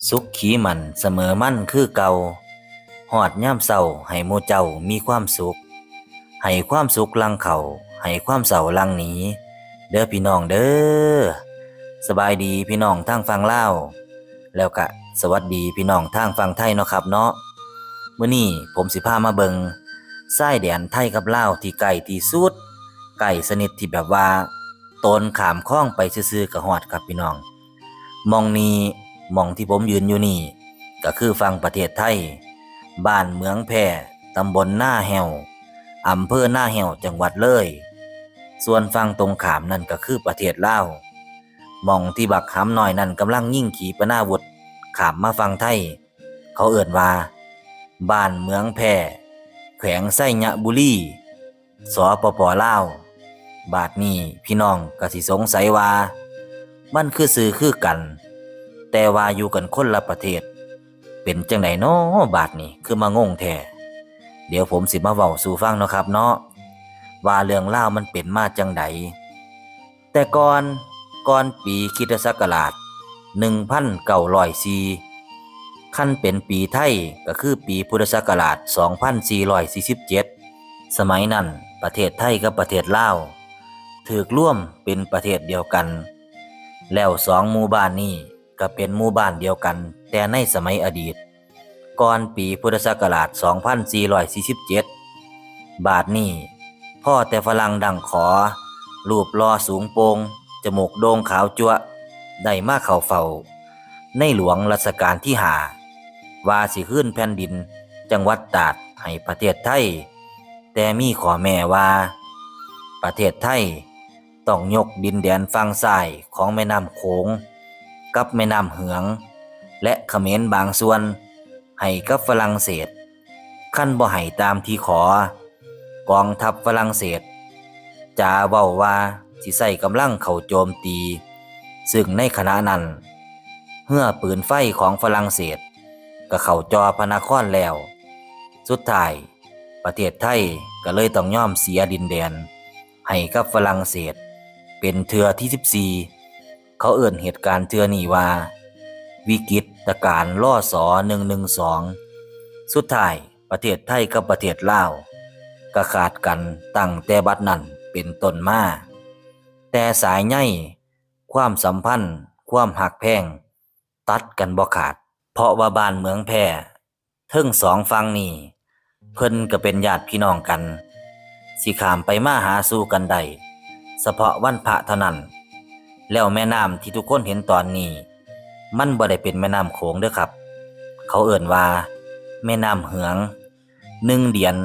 ສຸກຂີໝັ້ນສະເໝີມັນຄືເກົ່າ, ຮອດຍາມເຊົ້າໃຫ້ໝູ່ເຈົ້າມີຄວາມສຸກ, ໃຫ້ຄວາມສຸກຫຼັ່ງເຂົ້າ, ໃຫ້ຄວາມເສົ້າຫຼັ່ງໜີ ເດີພີ່ນ້ອງເດີ. ສະບາຍດີພີ່ນ້ອງທາງຝັ່ງລາວ ແລ້ວກະສະຫວັດດີພີ່ນ້ອງທາງຝັ່ງໄທເນາະຄັບເນາະ. ມື້ນີ້ຜົມຊິພາມາເບິ່ງຊາຍແດນໄທກັບລາວທີ່ໃກ້ທີ່ສຸດ, ໃກ້ສະໜິດທີ່ແບບວ່າໂຕນຂ້າມຄອງໄປຊື່ໆກະຮອດຄັບພີ່ນ້ອງ. ໝ່ອງນີ້ ໝ່ອງທີ່ຜົມຢືນຢູ່ນີ້ ກະຄືຝັ່ງປະເທດໄທ, ບ້ານເມືອງແພ, ຕຳບົນນາແຮ້ວ, ອຳເພີນາແຮ້ວ, ຈັງຫວັດເລີຍ. ສ່ວນຝັ່ງຕົງຂ້າມນັ້ນກະຄືປະເທດລາວ, ໝ່ອງທີ່ບັກຫຳນ້ອຍນັ້ນກຳລັງຍິງຂີປະນາວຸດຂ້າມມາຝັ່ງໄທ. ເຂົາເອີ້ນວ່າ ບ້ານເມືອງແພ, ແຂວງໄຊຍະບູລີ, ສປປ ລາວ. ບາດນີ້ພີ່ນ້ອງກະຊິສົງໄສວ່າ ມັນຄືຊື່ຄືກັນ ແຕ່ວ່າຢູ່ກັນຄົນລະປະເທດ. ເປັນຈັ່ງໃດນໍ ບາດນີ້ຄືມາງົງແທ້? ດຽວຜົມຊິມາເວົ້າສູ່ຟັງເນາະຄັບເນາະ ວ່າເລື່ອງລາວມັນເປັນມາຈັ່ງໃດ. ແຕ່ກ່ອນ, ກ່ອນປີຄຣິສຕະສັກກະລາດໜຶ່ງພັນເກົ້າຮ້ອຍສີ່ ຄັນເປັນປີໄທກະຄືປີພຸດທະສັກກະລາດສອງພັນສີ່ຮ້ອຍສີ່ສິບເຈັດ. ສະໄໝນັ້ນປະເທດໄທກັບປະເທດລາວຖືກລວມເປັນປະເທດດຽວກັນ, ແລ້ວສອງໝູ່ບ້ານນີ້ກະເປັນໝູ່ບ້ານດຽວກັນແຕ່ໃນສະໄໝອະດີດ. ກ່ອນປີພຸດທະສັກກະລາດສອງພັນສີ່ຮ້ອຍສີ່ສິບເຈັດ. ບາດນີ້ພໍແຕ່ຝຣັ່ງດັ້ງຂໍ ຮູບຫຼໍ່ສູງໂປ່ງ ຈະມູກໂດ່ງຂາວຈັ້ວ ໄດ້ມາເຂົ້າເຝົ້າໃນຫຼວງລັດຊະການທີຫ້າ ວ່າຊິຄືນແຜ່ນດິນຈັງຫວັດຕາດໃຫ້ປະເທດໄທ, ແຕ່ມີຂໍ້ແມ້ວ່າ ປະເທດໄທ ຕ້ອງຍົກດິນແດນຝັ່ງຊ້າຍຂອງແມ່ນ້ຳໂຂງກັບແມ່ນ້ຳເຫືອງ ແລະ ຂະເໝນບາງສ່ວນໃຫ້ກັບຝຣັ່ງເສດ. ຄັນບໍ່ໃຫ້ຕາມທີ່ຂໍ, ກອງທັບຝຣັ່ງເສດຈະເວົ້າວ່າຊິໃຊ້ກຳລັງເຂົ້າໂຈມຕີ, ຊຶ່ງໃນຂະນະນັ້ນ ເຮືອປືນໄຟຂອງຝຣັ່ງເສດກະເຂົ້າຈ່ອພະນະຄອນແລ້ວ. ສຸດທ້າຍ ປະເທດໄທກະເລີຍຕ້ອງຍອມເສຍດິນແດນໃຫ້ກັບຝຣັ່ງເສດເປັນເທື່ອທີສິບສີ່. ເຂົາເອີ້ນເຫດການເທື່ອນີ້ວ່າ ວິກິດຕະການ ລສ ໜຶ່ງໜຶ່ງສອງ. ສຸດທ້າຍປະເທດໄທກັບປະເທດລາວກະຂາດກັນຕັ້ງແຕ່ບັດນັ້ນເປັນຕົ້ນມາ. ແຕ່ສາຍໃຍຄວາມສຳພັນ, ຄວາມຮັກແພງ ຕັດກັນບໍ່ຂາດ, ເພາະວ່າບ້ານເມືອງແພ ເທິງສອງຝັ່ງນີ້ ເພິ່ນກະເປັນຍາດພີ່ນ້ອງກັນ, ຊິຂ້າມໄປມາຫາສູ່ກັນໄດ້ສະເພາະວັນພະເທົ່ານັ້ນ. ແລ້ວແມ່ນ້ຳທີ່ທຸກຄົນເຫັນຕອນນີ້ ມັນບໍ່ໄດ້ເປັນແມ່ນ້ຳໂຂງເດີຄັບ, ເຂົາເອີ້ນວ່າແມ່ນ້ຳເຫືອງ. ໜຶ່ງເດືອນ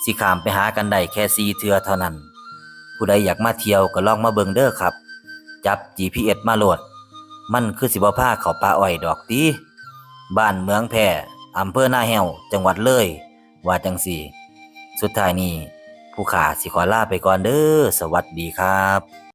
ຊິຂ້າມໄປຫາກັນໄດ້ແຄ່ສີ່ເທື່ອເທົ່ານັ້ນ. ຜູ້ໃດຢາກມາທ່ຽວກໍລອງມາເບິ່ງເດີຄັບ, ຈັບຈີພີເອສມາໂລດ, ມັນຄືຊິບໍ່ພາເຂົ້າປ່າອ້ອຍດອກຕິ. ບ້ານເມືອງແພ, ອຳເພີນາແຮ້ວ, ຈັງຫວັດເລີຍ, ວ່າຈັ່ງຊີ້. ສຸດທ້າຍນີ້ ຜູ້ຂ້າຊິຂໍລາໄປກ່ອນເດີ. ສະຫວັດດີຄັບ.